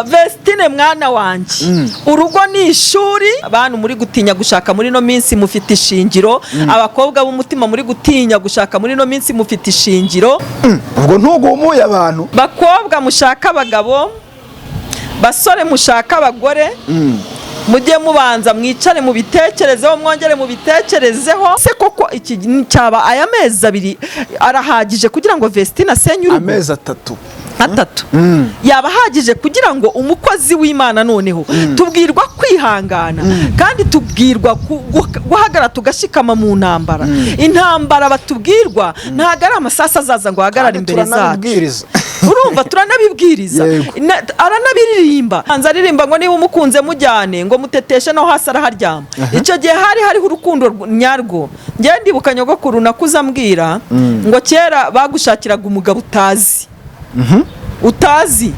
Vestine, mwana wanjye, urugo ni ishuri. Abantu muri gutinya gushaka muri ino minsi mufite ishingiro. Abakobwa b'umutima muri gutinya gushaka muri ino minsi mufite ishingiro. Ubwo ntugumuye abantu. Bakobwa mushaka abagabo, basore mushaka abagore, mujye mubanza mwicare mubitekerezeho, mwongere mubitekerezeho. Se koko iki cyaba aya mezi 2 arahagije kugira ngo Vestine asenye urugo? Amezi 3. 3 yaba ahagije kugira ngo umukozi w'Imana, noneho tubwirwa kwihangana kandi tubwirwa guhagarara tugashikama mu ntambara. Intambara batubwirwa ntabwo ari amasasu azaza ngo ahagarare Kandi imbere zacu. Turanabibwiriza. Urumva, turanabibwiriza. Yego. Aranabiririmba, hanze aririmba ngo niba umukunze mujyane, ngo muteteshe no hasi araharyama. Icyo gihe hari hariho urukundo nyarwo. Njyewe ndibuka nyogokuru nakuze ambwira ngo kera bagushakiraga umugabo utazi, utazi,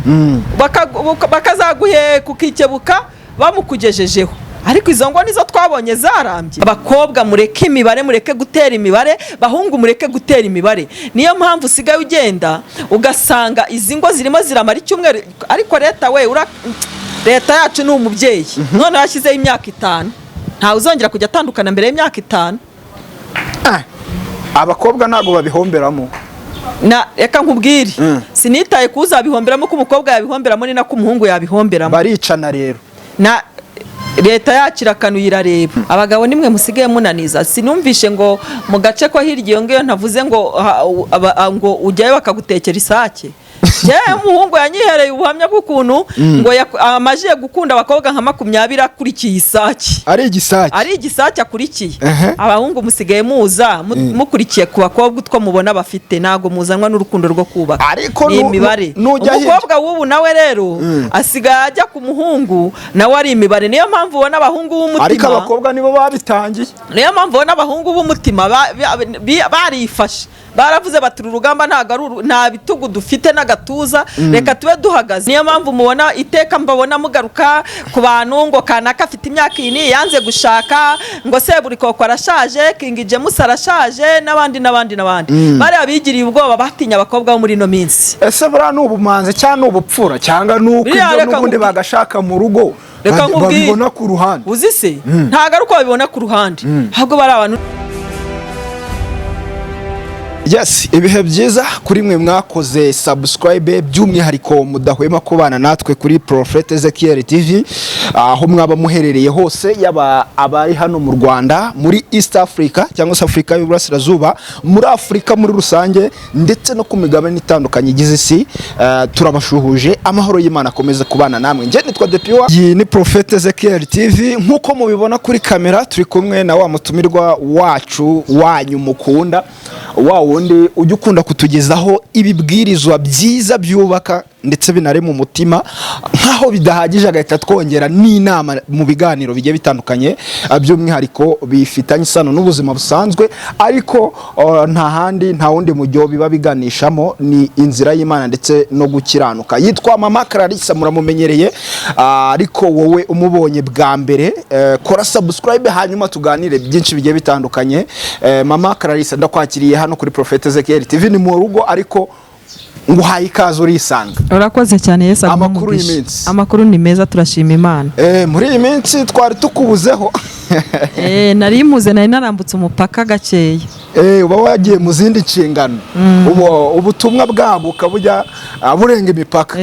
bakazaguheka ukikebuka bamukugejejeho. Ariko izo ngo nizo twabonye zarambye. Abakobwa, mureke imibare, mureke gutera imibare. Bahungu, mureke gutera imibare. Niyo mpamvu usigaye ugenda ugasanga izi ngo zirimo ziramara icyumweru. Ariko leta we, leta yacu ni umubyeyi. None yashyizeho imyaka 5, ntawe uzongera kujya atandukana mbere y'imyaka 5. Ah, abakobwa ntabwo babihomberamo? Na reka nkubwire, sinitaye ku uzabihomberamo. Ko umukobwa yabihomberamo ni nako umuhungu yabihomberamo. Baricana rero. Na leta yacu irakanuye, irareba. Abagabo nimwe musigaye munaniza. Sinumvishe ngo mu gace ko hirya iyo ngiyo ntavuze ngo ngo ujyayo bakagutekera isake. Njyewe umuhungu yanyihereye ubuhamya bw'ukuntu ngo amajije gukunda abakobwa nka 20 akurikiye isake. Ari igisake. Ari igisake akurikiye. Abahungu musigaye muza mukurikiye ku bakobwa utwo mubona bafite, ntabwo muzanwa n'urukundo rwo kubaka. Ariko ni imibare. nujya hirya- Umukobwa w'ubu nawe rero asigaye ajya ku muhungu nawe ari imibare. Niyo mpamvu ubona abahungu Ariko b'umutima, abakobwa nibo babitangiye. niyo mpamvu ubona abahungu b'umutima barifashe, baravuze bati: "Uru rugamba ntabwo ari nta bitugu dufite n'agatuza, reka tube duhagaze." Niyo mpamvu mubona iteka mbabona mugaruka ku bantu ngo kanaka afite imyaka iyi n'iyi yanze gushaka, ngo Seburikoko arashaje, King James arashaje, n'abandi n'abandi n'abandi. Bariya bigiriye ubwoba, batinya abakobwa bo muri ino minsi. Ese buriya ni ubumanzi cyangwa ni ubupfura cyangwa ni uko Biriya ibyo reka n'ubundi bagashaka mu rugo Reka nkubwire. babibona ku ruhande? Uzi se, ntabwo ari uko babibona ku ruhande, ahubwo bari abantu. Yes, ibihe byiza kuri mwe mwakoze subscribe, by'umwihariko mudahwema kubana natwe kuri Prophet Ezekiel TV aho mwaba muherereye hose, yaba abari hano mu Rwanda, muri East Africa cyangwa se Afurika y'Uburasirazuba, muri Afurika muri rusange, ndetse no ku migabane itandukanye igize isi. Turabashuhuje, amahoro y'Imana akomeze kubana namwe. Njye nitwa Depiwa, iyi ni Prophet Ezekiel TV. Nk'uko mubibona kuri kamera, turi kumwe na wa mutumirwa wacu, wanyu mukunda, wa wundi ujya ukunda kutugezaho ibibwirizwa byiza byubaka ndetse binarema umutima. Nk'aho bidahagije, agahita twongera n'inama mu biganiro bigiye bitandukanye, by'umwihariko bifitanye isano n'ubuzima busanzwe. Ariko nta handi, nta wundi mujyo biba biganishamo, ni inzira y'Imana ndetse no gukiranuka. Yitwa Mama Clarissa, muramumenyereye. Ariko wowe umubonye bwa mbere, kora subscribe hanyuma tuganire byinshi bigiye bitandukanye. Mama Clarissa, ndakwakiriye hano kuri Prophet Ezekiel TV. Ni mu rugo, ariko nguhaye ikaze, urisanga. Urakoze cyane, Yesu aguhe Amakuru umugisha. y'iminsi? Amakuru ni meza, turashima Imana. Muri iyi minsi twari tukubuzeho. Nari mpuze, nari narambutse umupaka gakeya. Uba wagiye mu zindi nshingano, ubu ubutumwa bwaguka bujya burenga imipaka.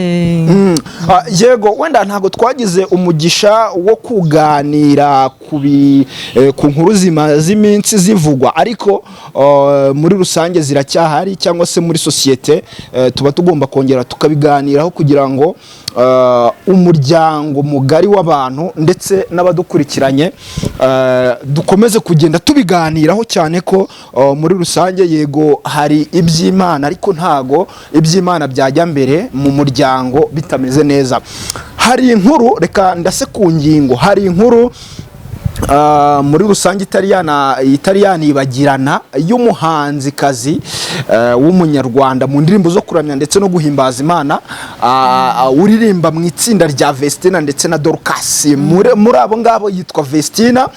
Yego, wenda ntabwo twagize umugisha wo kuganira ku nkuru zimaze iminsi zivugwa, ariko muri rusange ziracyahari, cyangwa se muri sosiyete, tuba tugomba kongera tukabiganiraho kugira ngo umuryango mugari w'abantu ndetse n'abadukurikiranye dukomeze kugenda tubiganiraho, cyane ko muri rusange yego hari iby'Imana, ariko ntago iby'Imana byajya mbere mu muryango bitameze neza. Hari inkuru, reka ndase ku ngingo, hari inkuru muri rusange itari yanibagirana y'umuhanzikazi w'umunyarwanda mu ndirimbo zo kuramya ndetse no guhimbaza Imana, uririmba mu itsinda rya Vestina ndetse na Dorcas. Muri abo ngabo yitwa Vestina.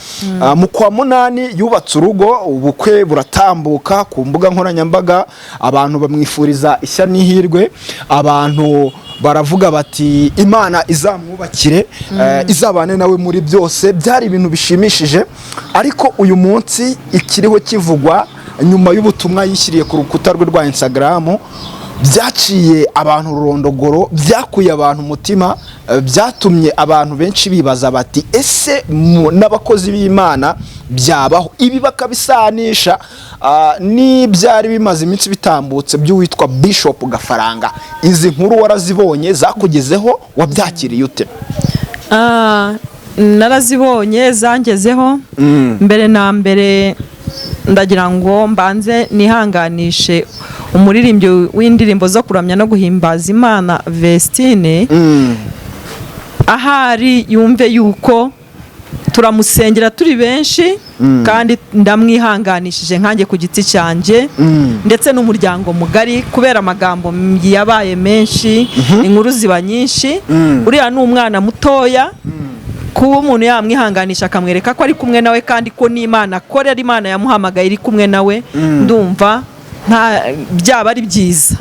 Mu kwa munani yubatse urugo, ubukwe buratambuka ku mbuga nkoranyambaga, abantu bamwifuriza ishya n'ihirwe, abantu Baravuga bati Imana izamwubakire, izabane nawe muri byose. Byari ibintu bishimishije, ariko uyu munsi ikiriho kivugwa nyuma y'ubutumwa yishyiriye ku rukuta rwe rwa Instagram byaciye abantu ururondogoro, byakuye abantu umutima, byatumye abantu benshi bibaza bati: "Ese n'abakozi b'Imana byabaho?" Ibi bakabisanisha n'ibyari bimaze iminsi bitambutse by'uwitwa Bishop Gafaranga. Izi nkuru warazibonye, zakugezeho, wabyakiriye ute? Narazibonye, zangezeho. Mbere na mbere ndagira ngo mbanze nihanganishe umuririmbyi w'indirimbo zo kuramya no guhimbaza Imana Vestine. Ahari yumve yuko turamusengera turi benshi, kandi ndamwihanganishije nkanjye ku giti cyanjye ndetse n'umuryango mugari, kubera amagambo yabaye menshi, inkuru ziba nyinshi. Uriya ni umwana mutoya. Kuba umuntu yamwihanganisha, akamwereka ko ari kumwe nawe, kandi ko n'Imana akorera, Imana yamuhamagaye iri kumwe nawe, ndumva nta byaba ari byiza.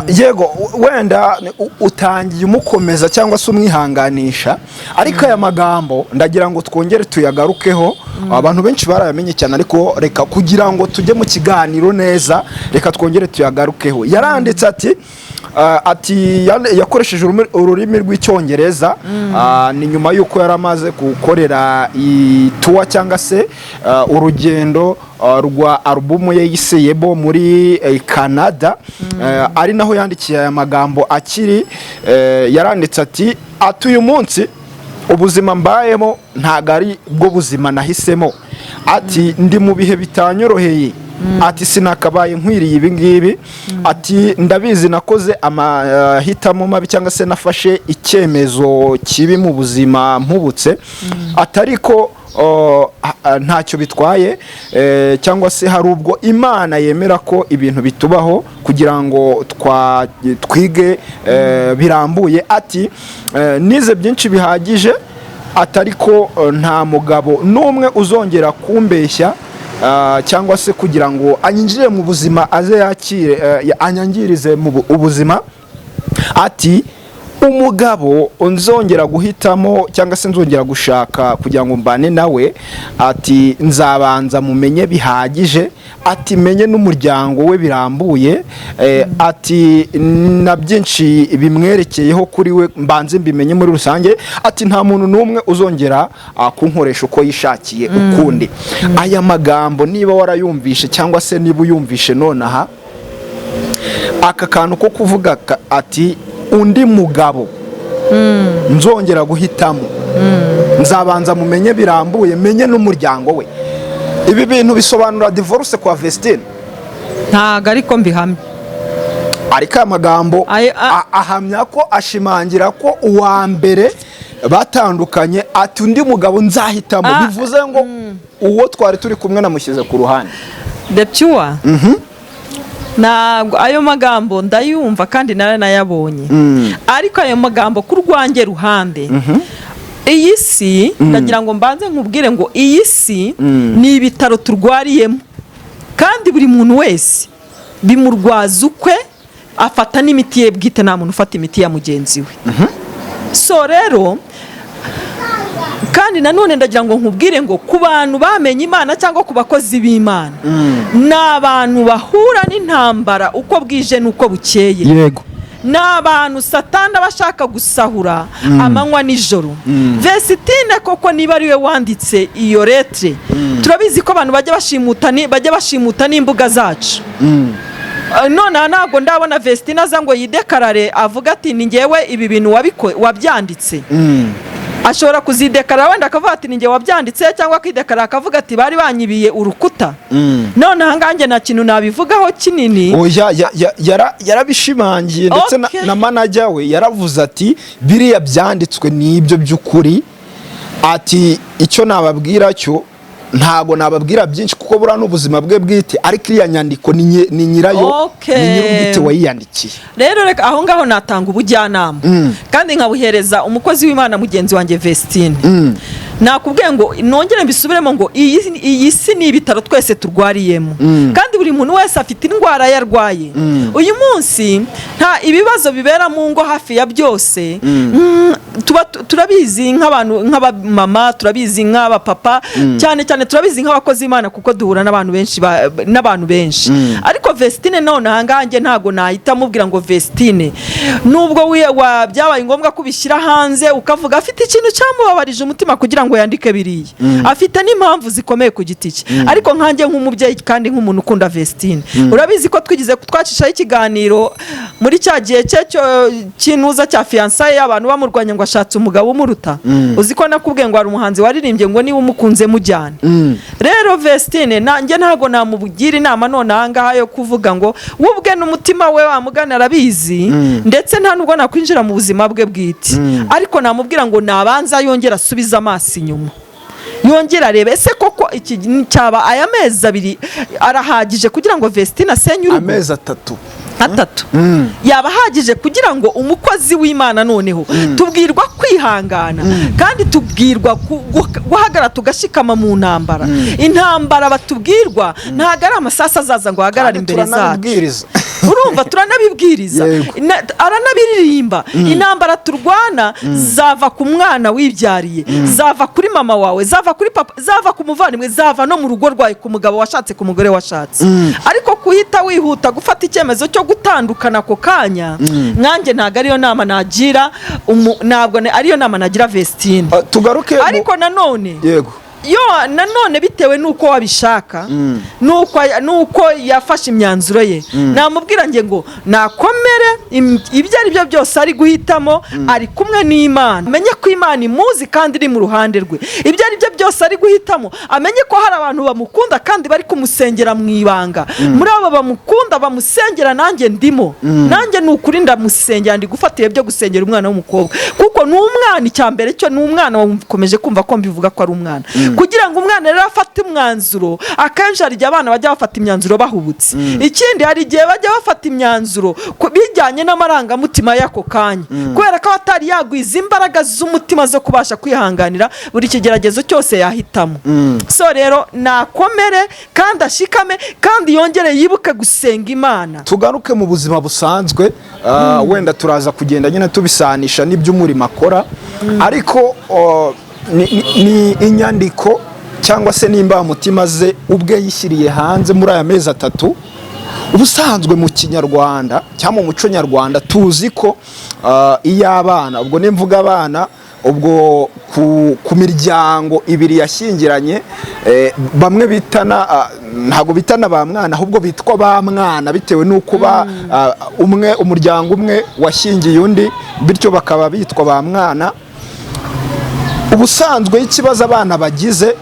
Yego, wenda utangiye umukomeza cyangwa se umwihanganisha, ariko aya magambo ndagira ngo twongere tuyagarukeho. Abantu benshi barayamenye cyane, ariko reka kugira ngo tujye mu kiganiro neza, reka twongere tuyagarukeho. Yaranditse ati yakoresheje ururimi rw'Icyongereza. Ni nyuma y'uko yari amaze gukorera itour cyangwa se urugendo rwa alubumu ye yise Yebo muri Canada, ari naho yandikiye aya magambo akiri. Yaranditse ati: "Uyu munsi ubuzima mbayemo ntabwo ari bwo buzima nahisemo." Ati: "Ndi mu bihe bitanyoroheye." Ati: "Sinakabaye nkwiriye ibi ngibi." Ati: "Ndabizi nakoze amahitamo mabi cyangwa se nafashe icyemezo kibi mu buzima mpubutse." Ati: "Ariko ntacyo bitwaye, cyangwa se hari ubwo Imana yemera ko ibintu bitubaho kugira ngo twige birambuye." Ati: "Nize byinshi bihagije." Atari ko nta mugabo n'umwe uzongera kumbeshya cyangwa se kugira ngo anyinjire mu buzima, aze yakire anyangirize mu ubuzima. Ati: "Umugabo nzongera guhitamo cyangwa se nzongera gushaka kugira ngo mbane nawe," ati, "nzabanza mumenye bihagije," ati, "menye n'umuryango we birambuye," ati, "na byinshi bimwerekeyeho kuri we mbanze mbimenye muri rusange." Ati: "Nta muntu n'umwe uzongera kunkoresha uko yishakiye ukundi." Aya magambo niba warayumvishe cyangwa se niba uyumvishe nonaha, aka kantu ko kuvuga ati: "Undi mugabo nzongera guhitamo nzabanza mumenye birambuye, menye n'umuryango we," ibi bintu bisobanura divorce kwa Vestine? Ntabwo ariko mbihamya. Ariko aya magambo ahamya ko, ashimangira ko uwa mbere batandukanye, ati: "Undi mugabo nzahitamo," bivuze ngo uwo twari turi kumwe namushyize ku ruhande. The pure, ntabwo ayo magambo ndayumva kandi naranayabonye, ariko ayo magambo ku rwanjye ruhande, iyi si, ndagira ngo mbanze nkubwire ngo iyi si ni ibitaro turwariyemo, kandi buri muntu wese bimurwaza ukwe, afata n'imiti ye bwite. Nta muntu ufata imiti ya mugenzi we. So rero, kandi nanone ndagira ngo nkubwire ngo ku bantu bamenye Imana cyangwa ku bakozi b'Imana, ni abantu bahura n'intambara uko bwije n'uko bukeye. Ni abantu Satani aba ashaka gusahura amanywa nijoro. Vestine koko niba ari we wanditse iyo lettre, turabizi ko abantu bajya bashimuta n'imbuga zacu. Nonaha ntabwo ndabona Vestine aza ngo yideclare, avuga ati: "Ni ngewe ibi bintu wabyanditse." Ashobora kuzideclara wenda akavuga ati: "Ni ngewe wabyanditse," cyangwa akideclara akavuga ati: "Bari banyibiye urukuta." None aha ngaha njye nta kintu nabivugaho kinini. Oya, yarabishimangiye ndetse na manager we yaravuze ati: "Biriya byanditswe ni ibyo by'ukuri." Ati: "Icyo nababwira cyo, ntago nababwira byinshi kuko buriya n'ubuzima bwe bwite, ariko iriya nyandiko ni nyirayo, ni nyir'ubwite wayiyandikiye." Rero reka aho ngaho natanga ubujyanama kandi nkabuhereza umukozi w'Imana mugenzi wanjye Vestine. Nakubwiye ngo nongere mbisubiremo ngo iyi si ni ibitaro twese turwariyemo, kandi buri muntu wese afite indwara yarwaye. Uyu munsi nta ibibazo bibera mu ngo hafi ya byose, tuba turabizi nk'abantu, nk'abamama, turabizi nk'abapapa, cyane cyane turabizi nk'abakozi b'Imana, kuko duhura n'abantu benshi n'abantu benshi. Ariko Vestine, none ahangaha njye ntabwo nahita mubwira ngo Vestine, nubwo byabaye ngombwa ko ubishyira hanze ukavuga, afite ikintu cyamubabarije umutima kugira ngo yandike biriya, afite n'impamvu zikomeye ku giti cye. Ariko nkanjye nk'umubyeyi kandi nk'umuntu ukunda Vestine, urabizi ko twigize twacishaho ikiganiro muri cya gihe cye cy'intuza cya fiançailles, abantu bamurwanya ngo ashatse umugabo umuruta. Uzi ko nakubwiye ngo hari umuhanzi waririmbye ngo niba umukunze mujyane. Rero Vestine, nanjye ntabwo namugira inama none ahangaha yo kuvuga ngo we ubwe n'umutima we wamugana arabizi, ndetse nta nubwo nakwinjira mu buzima bwe bwite. Ariko namubwira ngo nabanza yongere asubize amaso inyuma, yongere arebe ese koko iki cyaba aya mezi 2 arahagije kugira ngo Vestine asenye urugo? Amezi 3. 3 yaba ahagije kugira ngo umukozi w'Imana, noneho tubwirwa kwihangana, kandi tubwirwa guhagarara tugashikama mu ntambara. Intambara batubwirwa ntabwo ari amasasu azaza ngo ahagarare Kandi imbere zacu. Turanabibwiriza. Urumva, turanabibwiriza. Aranabiririmba. Intambara turwana zava ku mwana wibyariye, zava kuri mama wawe, zava kuri papa, zava ku muvandimwe, zava no mu rugo rwawe, ku mugabo washatse, ku mugore washatse. Ariko kuhita wihuta gufata icyemezo cyo gutandukana ako kanya, nkanjye ntabwo ariyo nama nagira ntabwo ariyo nama nagira Vestine. Ah, tugaruke Ariko nanone yo nanone bitewe n'uko wabishaka, n'uko yafashe imyanzuro ye, namubwira nge ngo nakomere, ibyo ari byo byose ari guhitamo ari kumwe n'Imana, amenye ko Imana imuzi kandi iri mu ruhande rwe. Ibyo ari byo byose ari guhitamo, amenye ko hari abantu bamukunda kandi bari kumusengera mu ibanga. Muri abo bamukunda bamusengera nanjye ndimo. Nanjye ni ukuri ndamusengera, ndi gufata ibihe byo gusengera umwana w'umukobwa, kuko ni umwana. Icya mbere cyo ni umwana, wakomeje kumva ko mbivuga ko ari umwana. Kugira ngo umwana rero afate umwanzuro, akenshi hari igihe abana bajya bafata imyanzuro bahubutse. Ikindi, hari igihe bajya bafata imyanzuro bijyanye n'amarangamutima y'ako kanya, kubera ko atari yagwiza imbaraga z'umutima zo kubasha kwihanganira buri kigeragezo cyose yahitamo. So rero nakomere kandi ashikame kandi yongere yibuke gusenga Imana. Tugaruke mu buzima busanzwe. Wenda turaza kugenda nyine tubisanisha n'iby'umurimo akora, ariko ni inyandiko cyangwa se n'imbamutima ze ubwe yishyiriye hanze muri aya mezi 3. Ubusanzwe mu Kinyarwanda cyangwa mu muco nyarwanda tuzi ko iyo abana, ubwo nimvuga abana, ubwo ku miryango ibiri yashyingiranye, bamwe bitana, ntabwo bitana ba mwana, ahubwo bitwa ba mwana bitewe n'uko umwe, umuryango umwe washyingiye undi, bityo bakaba bitwa ba mwana. Ubusanzwe iyo ikibazo abana bagize,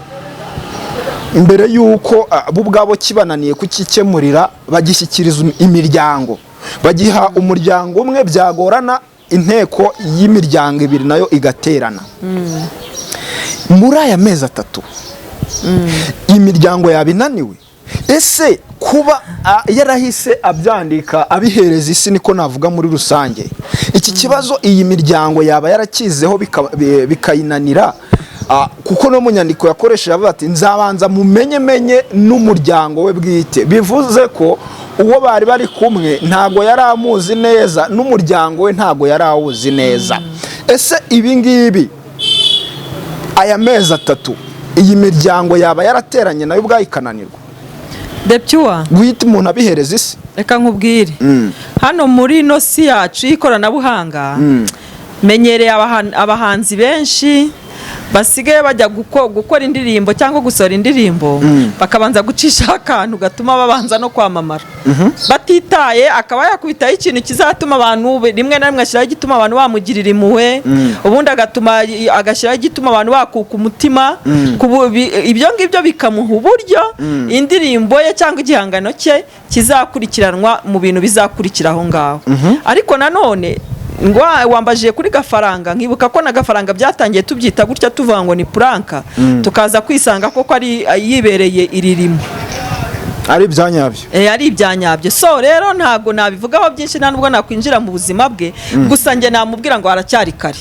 mbere y'uko bo ubwabo kibananiye kukikemurira, bagishyikiriza imiryango, bagiha umuryango umwe, byagorana inteko y'imiryango ibiri nayo igaterana. Muri aya mezi 3 imiryango yaba inaniwe? Ese kuba yarahise abyandika abihereza isi, niko navuga muri rusange, iki kibazo iyi miryango yaba yarakizeho bikayinanira? Kuko no mu nyandiko yakoresheje avuga ati nzabanza mumenye menye n'umuryango we bwite, bivuze ko uwo bari bari kumwe ntago yari amuzi neza, n'umuryango we ntago yari awuzi neza. Ese ibi ngibi, aya mezi 3, iyi miryango yaba yarateranye nayo ubwayo ikananirwa The Pure. guhita umuntu abihereza isi? Reka nkubwire, hano muri ino si yacu y'ikoranabuhanga, menyereye abahanzi benshi basigaye bajya gukora indirimbo cyangwa gusohora indirimbo, bakabanza gucishaho akantu gatuma babanza no kwamamara batitaye, akaba yakubitaho ikintu kizatuma abantu rimwe na rimwe ashyiraho igituma abantu bamugirira impuhwe, ubundi agatuma agashyiraho igituma abantu bakuka umutima. Ibyo ngibyo bikamuha uburyo indirimbo ye cyangwa igihangano cye kizakurikiranwa mu bintu bizakurikira aho ngaho. Ariko nanone ngo wambajije kuri Gafaranga, nkibuka ko na Gafaranga byatangiye tubyita gutya, tuvuga ngo ni prank, tukaza kwisanga koko ari yibereye iririmo. Ari ibyanyabyo. Ari ibyanyabyo. So rero ntabwo nabivugaho byinshi, nta nubwo nakwinjira mu buzima bwe. Gusa njye namubwira ngo haracyari kare.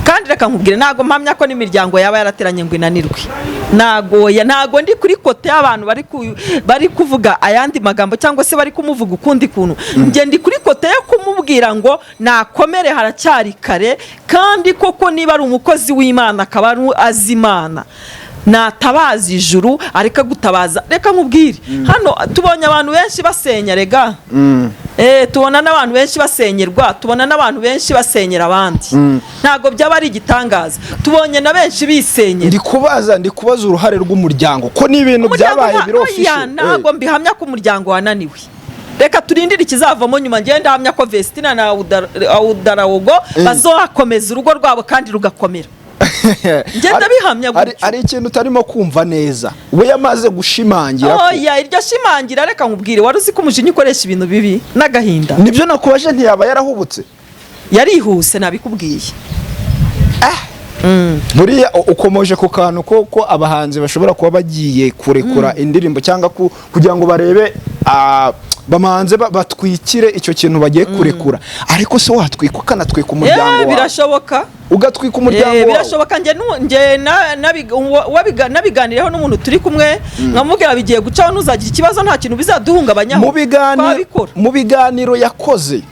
Kandi reka nkubwire, ntabwo mpamya ko n'imiryango yaba yarateranye ngo inanirwe. Nagoya, ntago ndi kuri côté y'abantu bari kuvuga ayandi magambo cyangwa se bari kumuvuga ukundi kuntu. Njye ndi kuri côté yo kumubwira ngo nakomere, haracyari kare. Kandi koko niba ari umukozi w'Imana, akaba ari azi Imana, natabaza ijuru, areke gutabaza. Reka nkubwire, hano tubonye abantu benshi basenya rega. Tubona n'abantu benshi basenyerwa, tubona n'abantu benshi basenyera abandi. Ntabwo byaba ari igitangaza, tubonye na benshi bisenyera. Ndi kubaza uruhare rw'umuryango, ko ni ibintu Umuryango byabaye biri oya, official. Ntabwo mbihamya ko umuryango wananiwe. Reka turindire ikizavamo nyuma. Ngende ndahamya ko Vestina na Ouedraogo bazohakomeza urugo rwabo kandi rugakomera. Ngenda bihamya gutyo. Hari ikintu utarimo kumva neza. We yamaze gushimangira ko Oya, iryo shimangira, reka nkubwire, wari uzi ko umujinya ukoresha ibintu bibi n'agahinda? Nibyo nakubaje, ntiyaba yarahubutse? Yarihuse, nabikubwiye. Buriya ukomoje ku kantu ko abahanzi bashobora kuba bagiye kurekura indirimbo cyangwa kugira ngo barebe, bamanze batwikire icyo kintu bagiye kurekura. Ariko se watwika ukanatwika umuryango wawe? Birashoboka. Ugatwika umuryango wawe. Birashoboka. Njye nabiganireho n'umuntu turi kumwe, nkamubwira bigiye gucaho, ntuzagira ikibazo, nta kintu bizaduhungabanyaho. Mu biganiro Twabikora. Mu biganiro yakoze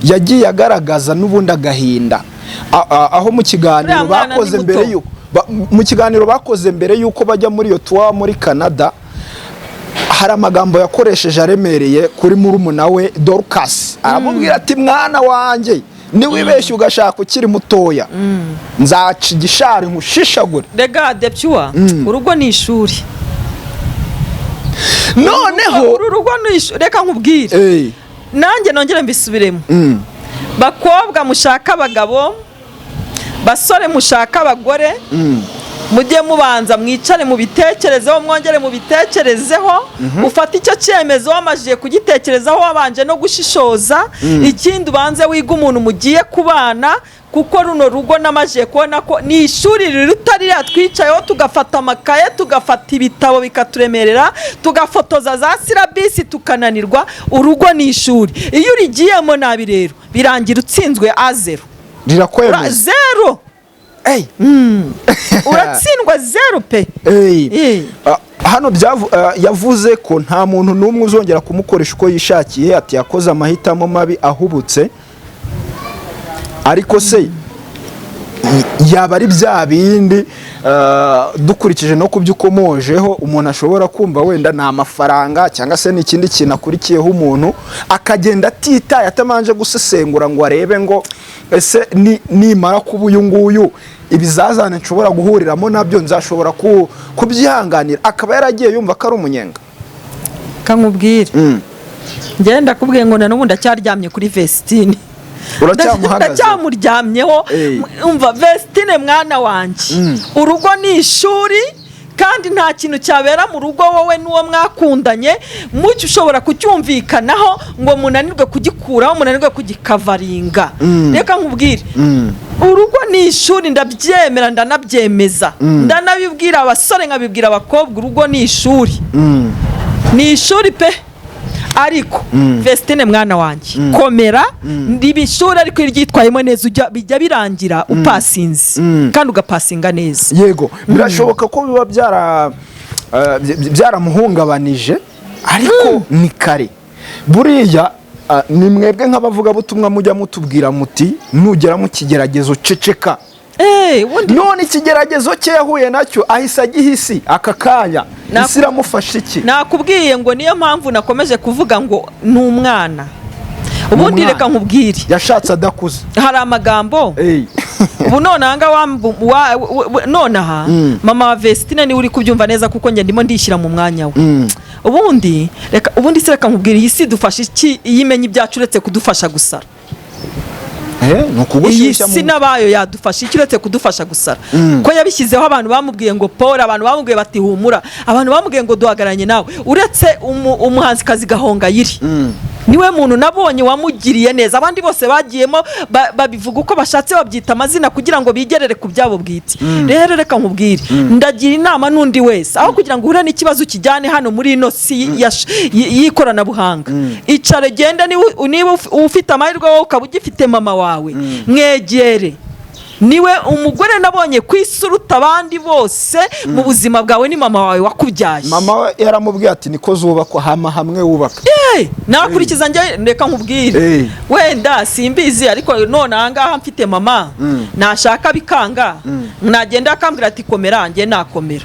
yagiye agaragaza n'ubundi agahinda. Aho mu kiganiro Uriya mwana ni bakoze muto. mbere y'uko mu kiganiro bakoze mbere y'uko bajya muri iyo tour muri Canada, hari amagambo yakoresheje aremereye kuri murumuna we Dorcas. Aramubwira ati: "Mwana wanjye, niwibeshye ugashaka ukiri mutoya, nzaca igishari nkushishagure." Rega Depyuwa, urugo ni ishuri. Noneho Uru rugo ni ishuri, reka nkubwire. Nanjye nongere mbisubiremo. Bakobwa mushaka abagabo, basore mushaka abagore, mujye mubanza mwicare mubitekerezeho, mwongere mubitekerezeho. Ufate icyo cyemezo wamajije kugitekerezaho, wabanje no gushishoza. Ikindi, ubanze wiga umuntu mugiye kubana, kuko runo rugo namajije kubona ko ni ishuri riruta ririya twicayeho, tugafata amakaye, tugafata ibitabo bikaturemerera, tugafotoza za syllabus tukananirwa. Urugo ni ishuri, iyo urigiyemo nabi rero birangira utsinzwe à zéro. Rirakwemeza. Zéro. Ey. Uratsindwa zéro pe. Ey. Eh. Hano yavuze ko nta muntu n'umwe uzongera kumukoresha uko yishakiye, ati yakoze amahitamo mabi ahubutse. Ariko se yaba ari bya bindi, dukurikije no kubyo ukomojeho, umuntu ashobora kumva wenda ni amafaranga cyangwa se ni ikindi kintu akurikiyeho, umuntu akagenda atitaye, atabanje gusesengura ngo arebe ngo ese nimara kuba uyu nguyu, ibizazane nshobora guhuriramo nabyo nzashobora kubyihanganira, akaba yaragiye yumva ko ari umunyenga? Kankubwire, njyewe ndakubwiye ngo na n'ubu ndacyaryamye kuri Vestine. Uracyamuhagaze? Ndacyamuryamyeho. Umva Vestine mwana wanjye, urugo ni ishuri, kandi nta kintu cyabera mu rugo wowe n'uwo mwakundanye mucyo ushobora kucyumvikanaho ngo munanirwe kugikuraho, munanirwe kugikavaringa. Reka nkubwire, urugo ni ishuri, ndabyemera, ndanabyemeza, ndanabibwira abasore, nkabibwira abakobwa. Urugo ni ishuri, ni ishuri pe. Ariko Vestine mwana wanjye, komera. Riba ishuri, ariko iyo uryitwayemo neza bijya birangira upasinze kandi ugapasinga neza. Yego, birashoboka ko biba byaramuhungabanije, ariko ni kare. Buriya ni mwebwe nk'abavugabutumwa mujya mutubwira muti: "Nugera mu kigeragezo ceceka." Ubundi None ikigeragezo cye yahuye nacyo ahise agiha isi aka kanya. Isi iramufasha iki? Nakubwiye ngo niyo mpamvu nakomeje kuvuga ngo ni umwana ubundi. Umwana. Reka nkubwire. Yashatse adakuze. Hari amagambo ubu nonaha nga nonaha mama wa Vestine niwe uri kubyumva neza, kuko njye ndimo ndishyira mu mwanya we. Ubundi reka, ubundi se reka nkubwire, iyi si dufasha iki iyo imenya ibyacu uretse kudufasha gusara? Ni Iyi ukugushyushya si n'abayo yadufasha iki uretse kudufasha gusara? Ko yabishyizeho, abantu bamubwiye ngo Paul, abantu bamubwiye bati humura, abantu bamubwiye ngo duhagararanye nawe, uretse umuhanzikazi Gahongayire niwe muntu nabonye wamugiriye neza. Abandi bose bagiyemo babivuga uko bashatse, babyita amazina kugira ngo bigerere ku byabo bwite. Rero reka nkubwire, ndagira inama n'undi wese: aho kugira ngo uhure n'ikibazo ukijyane hano muri ino si y'ikoranabuhanga, icara, genda, niba ufite amahirwe wowe ukaba ugifite mama wawe, mwegere. Niwe umugore nabonye ku isi uruta abandi bose mu buzima bwawe, ni mama wawe wakubyaye. Mama we yaramubwiye ati: "Niko zubakwa, hama hamwe wubaka." Nakurikiza njye, reka nkubwire. Wenda simbizi, ariko none ahangaha mfite mama, nashaka bikanga, nagenda akambwira ati: "Komera." Njye nakomera,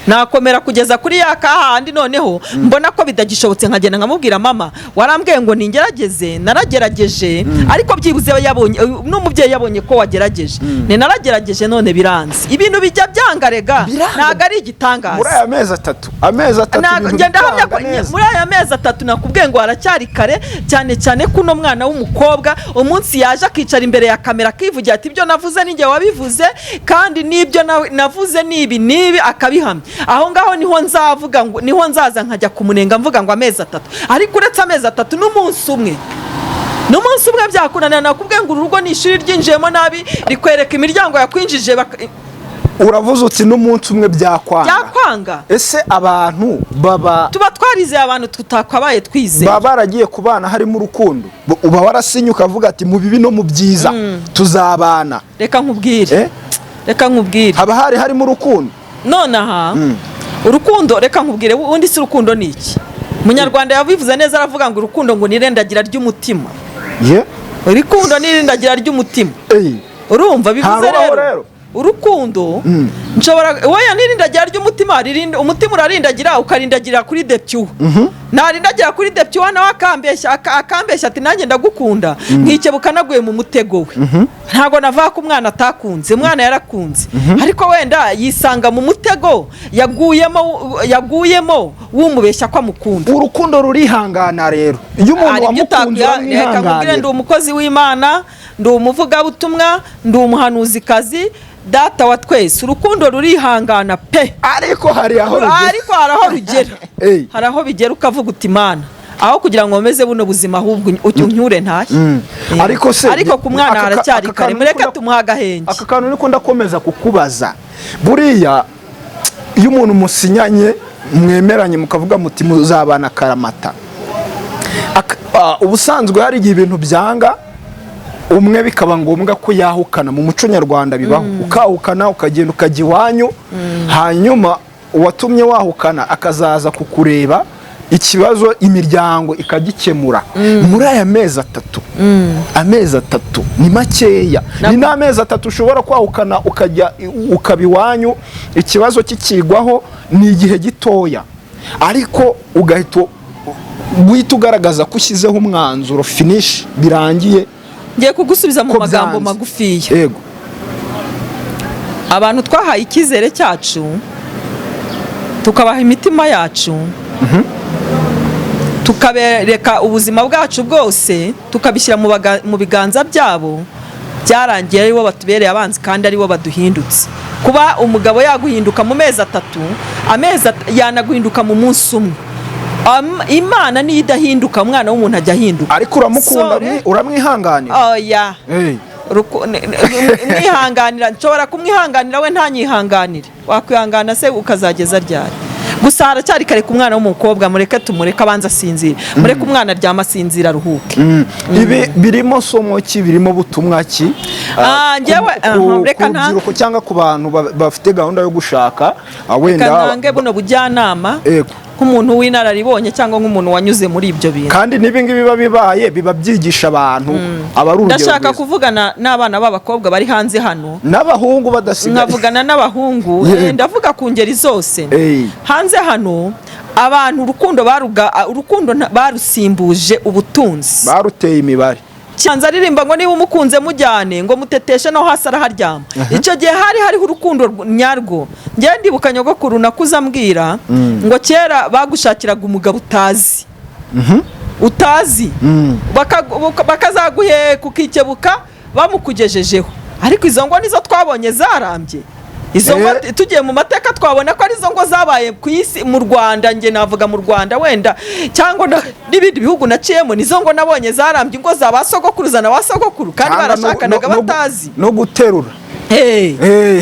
nakomera kugeza kuri ya kahandi. Noneho mbona ko bitagishobotse, nkagenda nkamubwira: "Mama, warambwiye ngo ningerageze, naragerageje." Ariko byibuze yabonye n'umubyeyi yabonye ko wagerageje. Ni naragerageje none biranze. Ibintu bijya byanga rega. Biranga. Ntabwo ari igitangaza. Muri aya mezi 3, amezi 3, Ntabwo ibintu njye ndahamya ko bikanga neza. Muri aya mezi 3 nakubwiye ngo haracyari kare cyane cyane ko uno mwana w'umukobwa umunsi yaje akicara imbere ya kamera akivugira ati: "Ibyo navuze ni njye wabivuze, kandi n'ibyo navuze ni ibi n'ibi," akabihamya, aho ngaho niho nzavuga ngo niho nzaza nkajya kumunenga mvuga ngo amezi 3. Ariko uretse amezi 3, n'umunsi umwe, n'umunsi umwe byakunanira. Nakubwiye ngo uru rugo ni ishuri ryinjiyemo nabi, rikwereka imiryango yakwinjije Uravuze uti n'umunsi umwe byakwanga. Byakwanga. Ese abantu baba Tuba twarizeye abantu tutakabaye twizeye. Baba baragiye kubana harimo urukundo, uba warasinye ukavuga ati: "Mu bibi no mu byiza tuzabana." Reka nkubwire. Eh? Reka nkubwire. Haba hari harimo urukundo. Nonaha urukundo, reka nkubwire, ubundi si urukundo ni iki? Umunyarwanda yabivuze neza, aravuga ngo urukundo ngo ni irendagira ry'umutima. Ye. Urukundo ni irindagira ry'umutima. Urumva bivuze Ntarubaho rero rero. Urukundo nshobora weya n'irindagira ry'umutima umutima urarindagira, ukarindagira kuri depyuwa. Narindagira kuri depyuwa, nawe akambeshya, akambeshya ati: "Nanjye ndagukunda." Nkikebuka naguye mu mutego we. Ntabwo navuga ko umwana atakunze, umwana yarakunze, ariko wenda yisanga mu mutego yaguyemo, yaguyemo wumubeshya ko amukunda. Urukundo rurihangana rero, iyo umuntu Hari ibyo wamukunze reka nkubwire, ndi uramwihanganira. umukozi w'Imana, ndi umuvugabutumwa, ndi umuhanuzikazi. Data wa twese, urukundo rurihangana pe. Ariko hari aho rugera. Ariko hari aho rugera. Hari aho bigera ukavuga uti: "Imana, aho kugira ngo nkomeze buno buzima, ahubwo unyure ntashye." Ariko se Ariko ku mwana haracyari aka kare. kantu Mureke tumuhe agahenge. Aka kantu niko ndakomeza kukubaza. Buriya iyo umuntu musinyanye, mwemeranye, mukavuga muti muzabana akaramata, ubusanzwe hari igihe ibintu byanga umwe bikaba ngombwa ko yahukana. Mu muco nyarwanda bibaho, ukahukana ukagenda ukajya iwanyu, hanyuma uwatumye wahukana akazaza kukureba, ikibazo imiryango ikagikemura. Muri aya mezi 3, amezi 3 ni makeya, ni n'amezi 3 ushobora kwahukana ukajya ukaba iwanyu, ikibazo kikigwaho, ni igihe gitoya, ariko ugahita guhita ugaragaza ko ushyizeho umwanzuro, finish, birangiye. Ngiye kugusubiza mu Ko magambo byanze. magufiya. Yego. Abantu twahaye icyizere cyacu, tukabaha imitima yacu, tukabereka ubuzima bwacu bwose, tukabishyira mu biganza byabo, byarangiye aribo batubereye abanzi kandi aribo baduhindutse. Kuba umugabo yaguhinduka mu mezi 3, amezi yanaguhinduka mu munsi umwe. Imana niyo idahinduka, umwana w'umuntu ajya ahinduka. Ariko uramukunda, So, uramwihanganira. Oya. Mwihanganira, nshobora kumwihanganira, we ntanyihanganire. Wakwihangana se ukazageza ryari? Gusa haracyari kare ku mwana w'umukobwa. Mureke tumureke abanza asinzire, mureke umwana aryama asinzira, aruhuke. Ibi birimo somo ki, birimo butumwa ki? Njyewe, reka ku rubyiruko cyangwa ku bantu bafite gahunda yo gushaka, wenda Reka ntange buno bujyanama nk'umuntu w'inararibonye cyangwa nk'umuntu wanyuze muri ibyo bintu. Kandi n'ibi ngibi biba bibaye, biba byigisha abantu, aba ari urugero Ndashaka rwiza. kuvugana n'abana b'abakobwa bari hanze hano, N'abahungu badasigaye. nkavugana n'abahungu. Ndavuga ku ngeri zose. Hanze hano abantu urukundo baruga, urukundo barusimbuje ubutunzi. Baruteye imibare. Cyanza aririmba ngo niba umukunze mujyane, ngo muteteshe no hasi araharyama. Icyo gihe hari hariho urukundo nyarwo. Njyewe ndibuka nyogokuru nakuze ambwira ngo kera bagushakiraga umugabo utazi, utazi, bakazaguheka ukikebuka bamukugejejeho. Ariko izo ngo nizo twabonye zarambye. Izo ngo tugiye mu mateka twabona ko arizo ngo zabaye ku isi, mu Rwanda, njye navuga mu Rwanda wenda cyangwa n'ibindi bihugu naciyemo, nizo ngo nabonye zarambye, ingo za ba sogokuruza na ba sogokuru, kandi Cyangwa barashakanaga batazi. No guterura.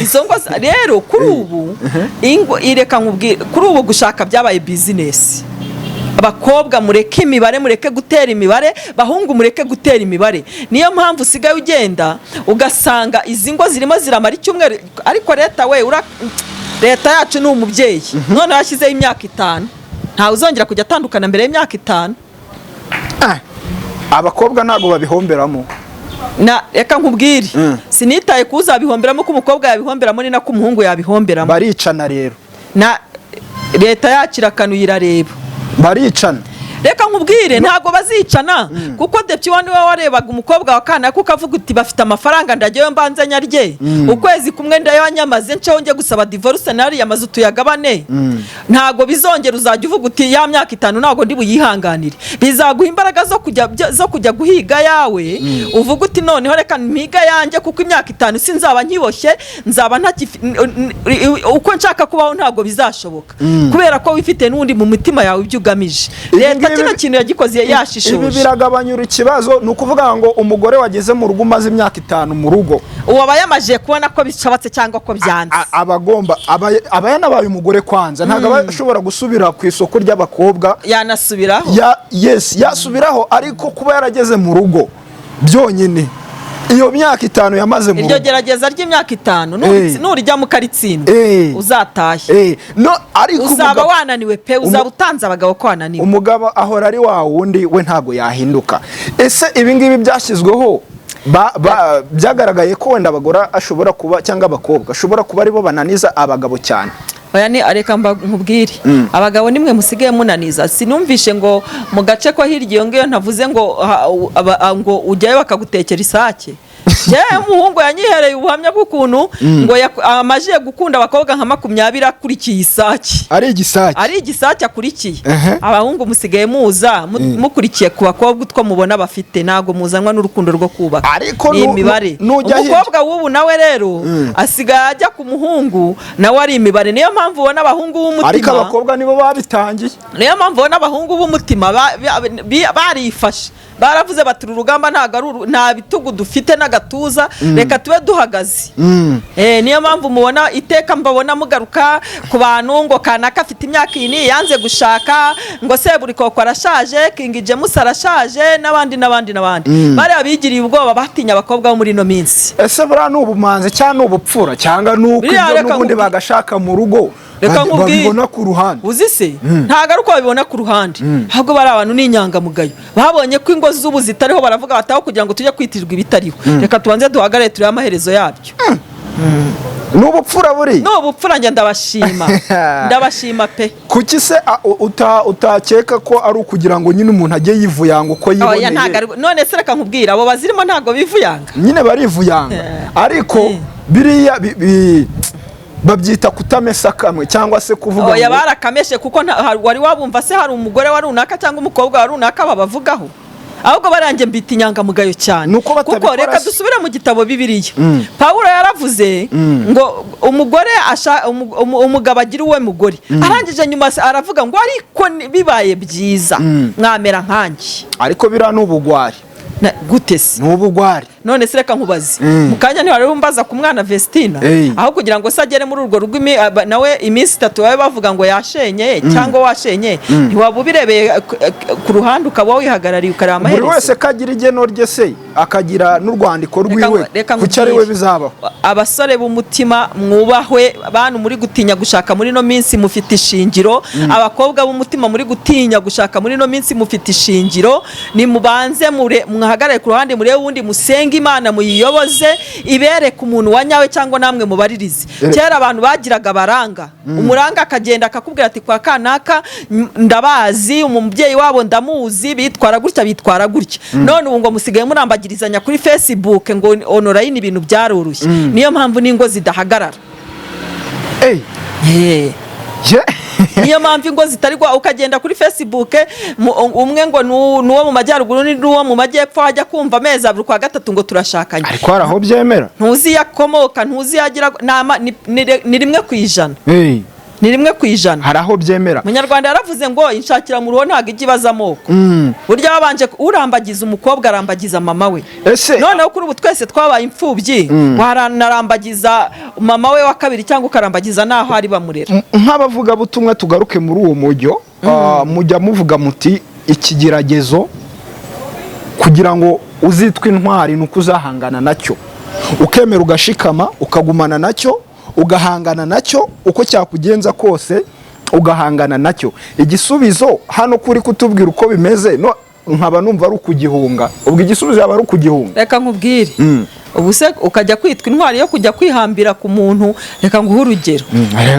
Izo ngo rero kuri ubu ingo, ireka nkubwire, kuri ubu gushaka byabaye bizinesi. Abakobwa, mureke imibare, mureke gutera imibare. Bahungu, mureke gutera imibare. Niyo mpamvu usigaye ugenda ugasanga izi ngo zirimo ziramara icyumweru. Ariko leta we, leta yacu ni umubyeyi. None yashyizeho imyaka 5, ntawe uzongera kujya atandukana mbere y'imyaka 5. Ah, abakobwa ntabwo babihomberamo? Na reka nkubwire, sinitaye ku uzabihomberamo, ko umukobwa yabihomberamo ni nako umuhungu yabihomberamo. Baricana rero. Na leta yacu irakanuye, irareba. Baricana. Reka nkubwire, ntabwo bazicana, kuko depuis niwe warebaga umukobwa wa kanaka ukavuga uti: "Bafite amafaranga, ndajyayo mbanze nyarye ukwezi kumwe, ndayanyamaze, nceho njye gusaba divorce, nariya mazu tuyagabane." Ntabwo bizongera. Uzajya uvuga uti: "Ya myaka 5 ntabwo ndi buyihanganire." Bizaguha imbaraga zo kujya guhiga yawe, uvuga uti: "Noneho reka mpiga yanjye, kuko imyaka 5 sinzaba nkiboshye, nzaba uko nshaka kubaho ntabwo bizashoboka," kubera ko wifite n'undi mu mitima yawe ibyo ugamije. Ibi Leta ngibi- kino kintu yagikoze Ibi yashishoje. biragabanyura ikibazo. Ni ukuvuga ngo umugore wageze mu rugo, umaze imyaka 5 mu rugo, Uwo aba yamajije kubona ko bishobatse cyangwa ko byanze. Aba agomba, aba yanabaye umugore kwanza, ntabwo aba ashobora gusubira ku isoko ry'abakobwa. Yanasubiraho. Yes, yasubiraho, ariko kuba yarageze mu rugo byonyine, iyo myaka 5 yamaze mu Iryo rugo, gerageza ry'imyaka 5, nurijyamo ukaritsinda, uzatahe. No ariko Uzaba wananiwe pe, uzaba utanze abagabo ko wananiwe. Umugabo ahora ari wa wundi we, ntabwo yahinduka. Ese ibi ngibi byashyizweho, byagaragaye ko wenda abagore ashobora kuba, cyangwa abakobwa ashobora kuba aribo bananiza abagabo cyane? Oya, ni reka nkubwire, abagabo nimwe musigaye munaniza. Sinumvishe ngo mu gace ko hirya iyo ngiyo, ntavuze ngo ngo ujyayo bakagutekera isake. Njyewe umuhungu yanyihereye ubuhamya bw'ukuntu ngo amajije gukunda abakobwa nka 20 akurikiye isake. Ari igisake. Ari igisake akurikiye. Abahungu musigaye muza mukurikiye ku bakobwa utwo mubona bafite, ntabwo muzanwa n'urukundo rwo kubaka. Ariko Ni imibare. nujya hirya- Umukobwa w'ubu nawe rero asigaye ajya ku muhungu nawe ari imibare. Niyo mpamvu ubona abahungu Ariko b'umutima, abakobwa nibo babitangiye. niyo mpamvu ubona abahungu b'umutima barifashe, baravuze bati: "Uru rugamba ntabwo ari nta bitugu dufite n'agatuza, reka tube duhagaze." Niyo mpamvu mubona iteka mbabona mugaruka ku bantu ngo kanaka afite imyaka iyi n'iyi yanze gushaka, ngo Seburikoko arashaje, King James arashaje, n'abandi n'abandi n'abandi. Bariya bigiriye ubwoba, batinya abakobwa bo muri ino minsi. Ese buriya ni ubumanzi cyangwa ni ubupfura, cyangwa ni uko Buriya ibyo reka n'ubundi bagashaka mu rugo Reka nkubwire. babibona ku ruhande? Uzi se, ntabwo ari uko babibona ku ruhande, ahubwo bari abantu ni inyangamugayo. Babonye ko ingo z'ubu zitariho, baravuga bataho kugira ngo tujye kwitirirwa ibitariho, reka tubanze duhagarare turebe amaherezo yabyo. Ni ubupfura buriya. Ni ubupfura. Njye ndabashima, ndabashima pe. Kuki se utakeka ko ari ukugira ngo nyine umuntu ajye yivuyanga uko Oya, yiboneye? ntabwo ari. None se reka nkubwire, abo bazirimo ntabwo bivuyanga. Nyine barivuyanga, ariko biriya babyita kutamesa kamwe, cyangwa se kuvuga Oya, ngo barakameshe, kuko wari wabumva se hari umugore wa runaka cyangwa umukobwa wa runaka babavugaho? Ahubwo baranjye mbita inyangamugayo cyane. Nuko Kuko batabikora reka se. dusubire mu gitabo Bibiliya. Pawulo yaravuze ngo umugore umugabo agira uwe mugore. Arangije nyuma aravuga ngo: "Ariko bibaye byiza mwamera nkanjye." Ariko biriya ni ubugwari. Gute se? Ni ubugwari. None se reka nkubaze, mu kanya ntiwari umbaza ku mwana Vestina, aho kugira ngo se agere muri urwo rugo nawe iminsi 3 babe bavuga ngo yashenye cyangwa washenye, ntiwaba ubirebeye ku ruhande, ukaba wihagarariye ukareba Buri amaherezo? wese ko agira igeno rye se, akagira n'urwandiko Reka rwiwe, reka kuki ari we nkubwire. bizabaho? Abasore b'umutima mwubahwe. Bantu muri gutinya gushaka muri ino minsi, mufite ishingiro. Abakobwa b'umutima muri gutinya gushaka muri ino minsi, mufite ishingiro. Nimubanze mwahagarare ku ruhande, murebe ubundi musenge Imana, muyiyoboze, ibereke umuntu wa nyawe, cyangwa namwe mubaririze. Kera abantu bagiraga abaranga. Umuranga akagenda akakubwira ati: "Kwa kanaka ndabazi, umubyeyi wabo ndamuzi, bitwara gutya, bitwara gutya." None ubu ngo musigaye murambagirizanya kuri Facebook, ngo online, ibintu byaroroshye. Niyo mpamvu n'ingo zidahagarara. Niyo mpamvu ingo zitari ukagenda kuri Facebook, umwe ngo ni uwo mu majyaruguru, undi ni uwo mu majyepfo, wajya kumva amezi 2 kwa gatatu ngo turashakanye. Ariko hari aho byemera. Ntuzi iyo akomoka, ntuzi iyo agira, ni 1%. Ni 1%. Hari aho byemera. Munyarwanda yaravuze ngo inshakira mu ruho ntabwo ijya ibaza amoko. Burya babanje urambagiza umukobwa arambagiza mama we. Ese Noneho kuri ubu twese twabaye imfubyi, waranarambagiza mama we wa kabiri cyangwa ukarambagiza n'aho ari bamurera. Nk'abavugabutumwa, tugaruke muri uwo mujyo. Mujya muvuga muti ikigeragezo kugira ngo uzitwe intwari ni uko uzahangana nacyo, ukemera ugashikama, ukagumana nacyo, ugahangana nacyo uko cyakugenza kose, ugahangana nacyo. Igisubizo hano kuri kutubwira uko bimeze, no nkaba numva ari ukugihunga. Ubwo igisubizo yaba ari ukugihunga? Reka nkubwire, ubu se ukajya kwitwa intwari yo kujya kwihambira ku muntu? Reka nguhe urugero.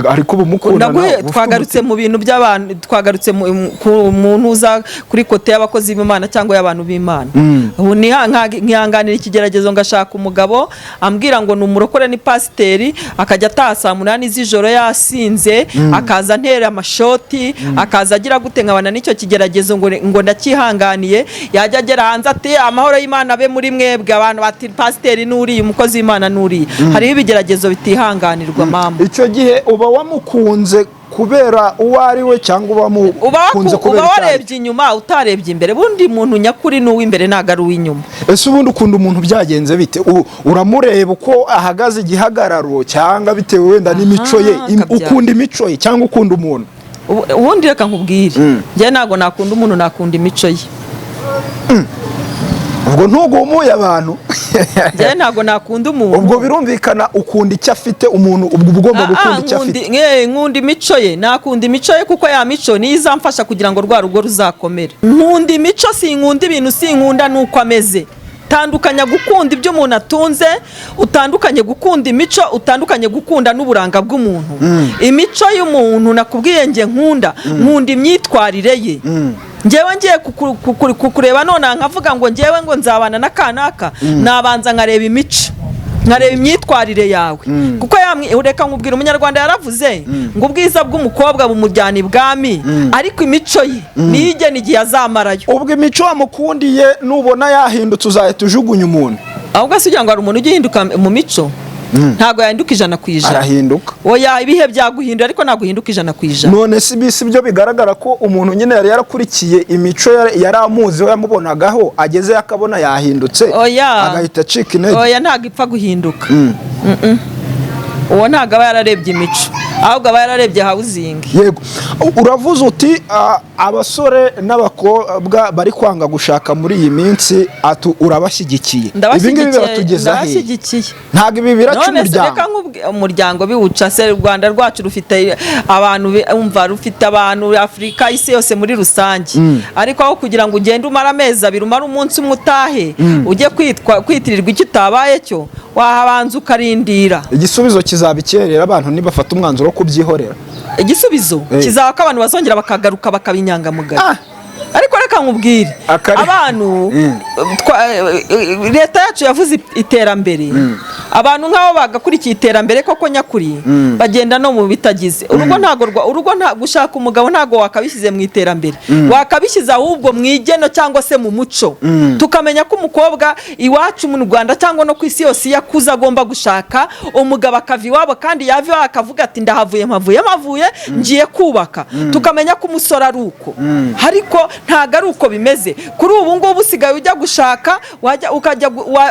Ariko ubu mukundana, Ndaguhe. uba ufite Twagarutse mu bintu by'abantu, twagarutse ku muntu uza kuri côté y'abakozi b'Imana cyangwa y'abantu b'Imana. Ubu nkihanganira ikigeragezo, ngashaka umugabo ambwira ngo ni umurokore, ni pasiteri, akajya ataha saa 8 z'ijoro yasinze, akaza antera amashoti, akaza agira gute, nkabana n'icyo kigeragezo ngo ndacyihanganiye. Yajya agera hanze ati: "Amahoro y'Imana abe muri mwebwe." Abantu bati: "Pasiteri n'uriya, umukozi w'Imana n'uriya." Hariho ibigeragezo bitihanganirwa, mama. Icyo gihe uba wamukunze kubera uwo ari we cyangwa uba Uba wamukunze kubera uba icyo ari? Warebye inyuma, utarebye imbere. Bundi muntu nyakuri ni uw'imbere, ntabwo ari uw'inyuma. Ese ubundi ukunda umuntu byagenze bite? Uramureba uko ahagaze, igihagararo, cyangwa bitewe wenda n'imico ye? Kabyara. Ukunda imico ye cyangwa ukunda umuntu? Ubundi reka nkubwire, njye ntabwo nakunda umuntu, nakunda imico ye. Ubwo ntugumuye abantu. Njye ntabwo nakunda umuntu. Ubwo birumvikana, ukunda icyo afite umuntu, ubwo uba ugomba gukunda icyo afite. Nkunda imico ye, nakunda imico ye, kuko ya mico niyo izamfasha kugira ngo rwa rugo ruzakomere. Nkunda imico, sinkunda ibintu, sinkunda n'uko ameze. Tandukanya gukunda ibyo umuntu atunze, utandukanye gukunda imico, utandukanye gukunda n'uburanga bw'umuntu. Imico y'umuntu, nakubwiye, nge nkunda imyitwarire ye. Ngewe ngiye kukureba none nkavuga ngo ngewe ngo nzabana na kanaka, nabanza nkareba imico, nkareba imyitwarire yawe, kuko reka nkubwira, Umunyarwanda yaravuze ngo ubwiza bw'umukobwa bumujyana ibwami, ariko imico ye niyo igena igihe azamarayo. Ubwo imico wamukundiye, nubona yahindutse uzahita ujugunya umuntu? Ahubwo se ugira ngo hari umuntu ujya uhinduka mu mico? Ntabwo yahinduka 100%. Arahinduka. Oya, ibihe byaguhindura, ariko ntabwo uhinduka 100%. None si bisi byo bigaragara ko umuntu nyine yari yarakurikiye imico, yari amuziho, yamubonagaho, agezeyo akabona yahindutse, Oya. agahita acika intege? Oya, ntabwo ipfa guhinduka. Uwo ntabwo aba yararebye imico, ahubwo aba yararebye housing. Yego, uravuze uti abasore n'abakobwa bari kwanga gushaka muri iyi minsi, ati urabashyigikiye. Ibi ngibi biratugeza hehe? Ndabashyigikiye. Ntabwo ibi biraca None se reka umuryango? Umuryango biwuca se? U Rwanda rwacu rufite abantu umva, rufite abantu, Afurika, isi yose muri rusange. Ariko aho kugira ngo ugende umare amezi 2, umare umunsi umwe utahe, ujye kwitwa kwitirirwa icyo utabaye cyo, wahabanza ukarindira. Igisubizo kizaba icyerera abantu nibafata umwanzuro wo kubyihorera? Igisubizo kizaba ko abantu bazongera bakagaruka bakaba inyangamugayo. Ariko reka nkubwire, abantu leta yacu yavuze iterambere, abantu nk'abo bagakurikiye iterambere koko nyakuri, bagenda no mu bitagize urugo. Ntabwo urugo gushaka umugabo ntabwo wakabishyize mu iterambere, wakabishyize ahubwo mu igeno cyangwa se mu muco. Tukamenya ko umukobwa iwacu mu Rwanda cyangwa no ku isi yose, iyo akuze agomba gushaka umugabo, akava iwabo, kandi yava iwabo akavuga ati: "Ndahavuye, mpavuye, mpavuye, ngiye kubaka." Tukamenya ko umusore ari uko, ariko ntabwo ari uko bimeze kuri ubu ngubu. Usigaye ujya gushaka, wajya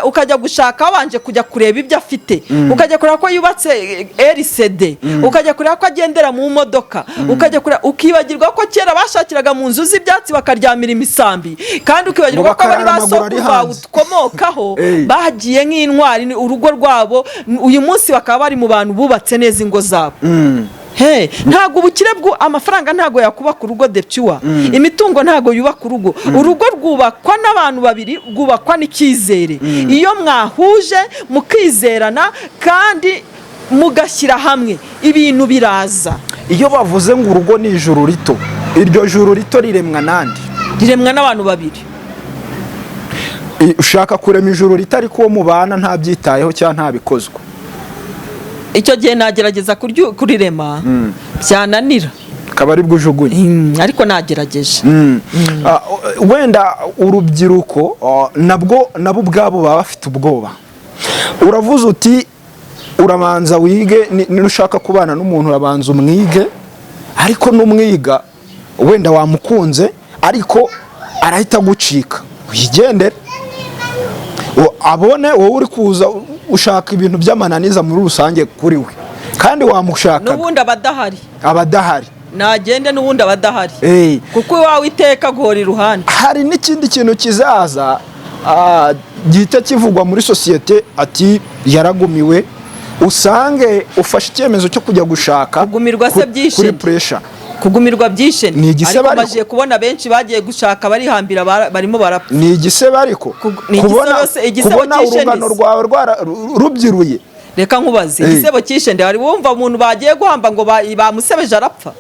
ukajya gushaka wabanje kujya kureba ibyo afite, ukajya kureba ko yubatse RCD, ukajya kureba ko agendera mu modoka, ukajya kureba, ukibagirwa ko kera bashakiraga mu nzu z'ibyatsi, bakaryamira imisambi, kandi ukibagirwa Ngo ko bari bakarara ba amaguru ari sokuru bawe hanze. ukomokaho bagiye nk'intwari, ni urugo rwabo uyu munsi bakaba bari mu bantu bubatse neza ingo zabo. He, ntabwo ubukire bwo amafaranga ntabwo yakubaka urugo de pure, imitungo ntabwo yubaka urugo. Urugo rwubakwa n'abantu babiri, rwubakwa n'icyizere. Iyo mwahuje, mukizerana kandi mugashyira hamwe, ibintu biraza. Iyo bavuze ngo urugo ni ijuru rito, iryo juru rito riremwa nande? Riremwa n'abantu babiri. Ushaka kurema ijuru rito ariko uwo mubana ntabyitayeho cyangwa ntabikozwa? Icyo gihe nagerageza kurirema, byananira akaba aribwo ujugunye. Ariko nagerageje. Wenda urubyiruko nabwo nabo ubwabo baba bafite ubwoba. Uravuze uti urabanza wige, nushaka kubana n'umuntu urabanza umwige, ariko n'umwiga wenda wamukunze, ariko arahita agucika wigendere. Abone wowe uri kuza ushaka ibintu by'amananiza muri rusange kuri we kandi wamushakaga. N'ubundi aba adahari. Aba adahari. Nagende, n'ubundi aba adahari, kuko iwawe iteka guhora iruhande. Hari n'ikindi kintu kizaza, gihita kivugwa muri sosiyete, ati yaragumiwe. Usange ufashe icyemezo cyo kujya gushaka Kugumirwa se byishe kuri nde? pressure. Kugumirwa byishe. Ni igisebo. Ariko Ariko. majiye kubona benshi bagiye gushaka barihambira, barimo barapfa. Ni igisebo ariko. Ni igisebo Kubona igisebo kubona cyishe urungano ndetse. rwawe rubyiruye. Reka nkubaze, igisebo cyishe nde? Wari wumva umuntu bagiye guhamba ngo bamusebeje arapfa?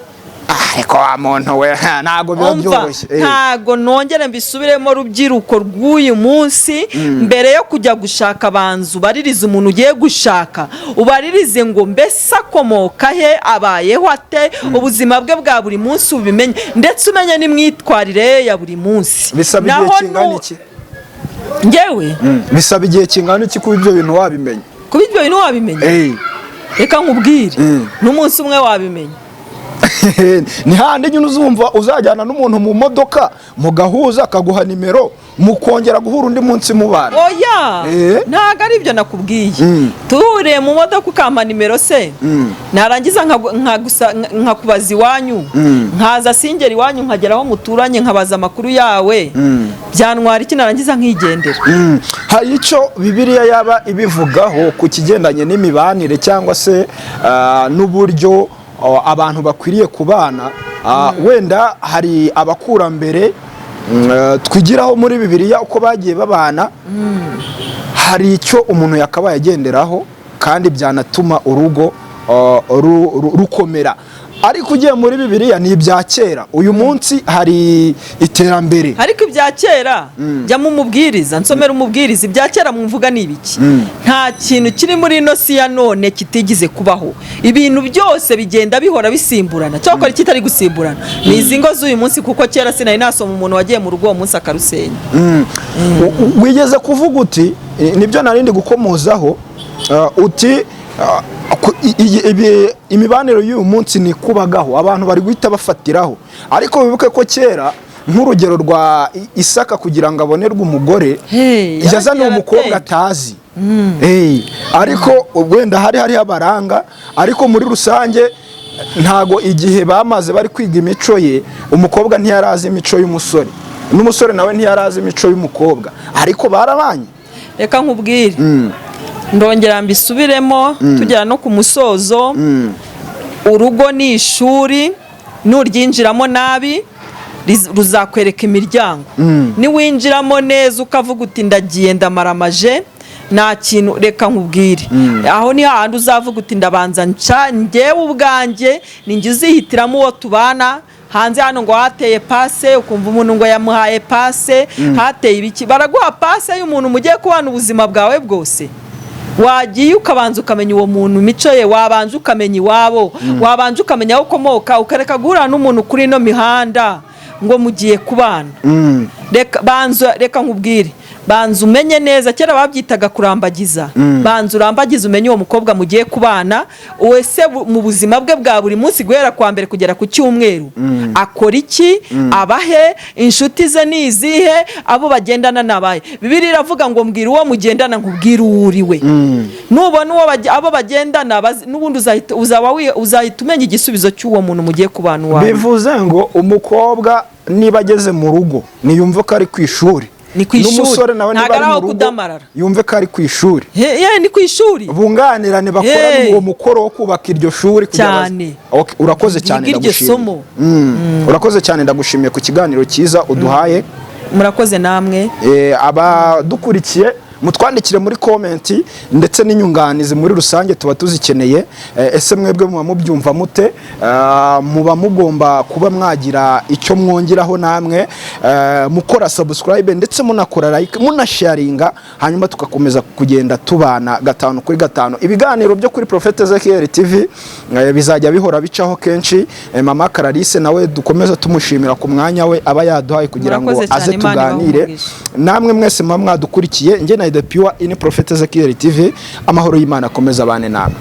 Ariko wa muntu we, ntabwo biba Umva, byoroshye. Ntago nongere mbisubiremo, rubyiruko rw'uyu munsi, mbere yo kujya gushaka, banza ubaririze umuntu ugiye gushaka, ubaririze ngo mbese akomoka he, abayeho ate, ubuzima bwe bwa buri munsi ubimenye, ndetse umenye n'imyitwarire ye ya buri munsi. Bisaba igihe Naho kingana iki? Njyewe? Bisaba igihe kingana iki kuba ibyo bintu wabimenya? Kuba ibyo bintu wabimenya? Reka nkubwire, n'umunsi umwe wabimenya. Ni handi nyine uzumva uzajyana n'umuntu mu modoka, mugahuza, akaguha nimero, mukongera guhura undi munsi mubana. Oya, ntabwo ari ibyo nakubwiye. Tuhuriye mu modoka ukampa nimero se, narangiza nkakubaza iwanyu, nkaza singera iwanyu, nkagera aho muturanye, nkabaza amakuru yawe, byantwara iki? Narangiza nkigendera. Hari icyo Bibiliya yaba ibivugaho ku kigendanye n'imibanire cyangwa se n'uburyo abantu bakwiriye kubana? Wenda hari abakurambere twigiraho muri Bibiliya uko bagiye babana. Hari icyo umuntu yakabaye agenderaho kandi byanatuma urugo rukomera. Ariko ugiye muri Bibiliya ni ibya kera, uyu munsi hari iterambere. Ariko ibya kera, jya mu mubwiriza, nsomera umubwiriza. Ibya kera mwumvuga ni ibiki? Nta kintu kiri muri ino si ya none kitigize kubaho. Ibintu byose bigenda bihora bisimburana. Cyakora ikitari gusimburana ni izi ngo z'uyu munsi, kuko kera sinari nasoma umuntu wagiye mu rugo uwo munsi akarusenya. Wigeze kuvuga uti, nibyo narindi gukomozaho, uti imibanire y'uyu munsi ni kubagaho abantu bari guhita bafatiraho. Ariko wibuke ko kera, nk'urugero rwa Isaka, kugira ngo abonerwe umugore, Hey, yazaniye umukobwa yaragiye. atazi. Hey, ariko wenda hari hariho abaranga, ariko muri rusange ntago igihe bamaze bari kwiga imico ye, umukobwa ntiyarazi imico y'umusore, n'umusore nawe ntiyarazi imico y'umukobwa, ariko barabanye. Reka nkubwire, ndongera mbisubiremo tugera no ku musozo: urugo ni ishuri. Nuryinjiramo nabi, ruzakwereka imiryango. Niwinjiramo neza, ukavuga uti ndagiye, ndamaramaje, nta kintu, reka nkubwire, aho ni hahandi uzavuga uti ndabanza nca njyewe ubwanjye, ni njye uzihitiramo uwo tubana. Hanze hano ngo hateye passe, ukumva umuntu ngo yamuhaye passe, hateye ibiki. Baraguha passe y'umuntu mugiye kubana ubuzima bwawe bwose? Wagiye ukabanza ukamenya uwo muntu, imico ye, wabanza ukamenya iwabo, wabanza ukamenya aho ukomoka, ukareka guhura n'umuntu kuri ino mihanda ngo mugiye kubana. Reka banza, reka nkubwire, banza umenye neza. Kera babyitaga kurambagiza. Banza urambagize, umenye uwo mukobwa mugiye kubana wese mu buzima bwe bwa buri munsi, guhera kwa mbere kugera ku cyumweru, akora iki, abahe, inshuti ze ni izihe, abo bagendana ni abahe? Bibiliya iravuga ngo mbwira uwo mugendana nkubwire uwo uri we. Nubona uwo abo bagendana n'ubundi uzahita umenya igisubizo cy'uwo muntu mugiye kubana uwawe. Bivuze ngo umukobwa niba ageze mu rugo niyumve ko ari ku ishuri. Ni ku ishuri. N'umusore nawe Ntabwo niba ari ari aho mu rugo kudamarara. yumve ko ari ku ishuri. Ye, ni ku ishuri. Bunganirane, bakorane uwo mukoro wo kubaka iryo shuri kugira Cyane. Okay, urakoze cyane. Bige iryo Ndagushimiye. somo. Urakoze cyane, ndagushimiye ku kiganiro cyiza uduhaye. Murakoze namwe. Abadukurikiye mutwandikire muri comment ndetse n'inyunganizi muri rusange tuba tuzikeneye. Ese mwebwe muba mubyumva mute? Muba mugomba kuba mwagira icyo mwongeraho namwe, mukora subscribe ndetse munakora like, munasharinga, hanyuma tugakomeza kugenda tubana gatanu kuri gatanu. Ibiganiro byo kuri Prophet Ezekiel TV bizajya bihora bicaho kenshi. Mama Clarisse nawe dukomeza tumushimira ku mwanya we aba yaduhaye kugira ngo Murakoze cyane, aze Imana ibahe tuganire. umugisha. Namwe mwese muba mwadukurikiye, njye na The Pure in Prophet Ezekiel TV, amahoro y'Imana akomeza abane namwe.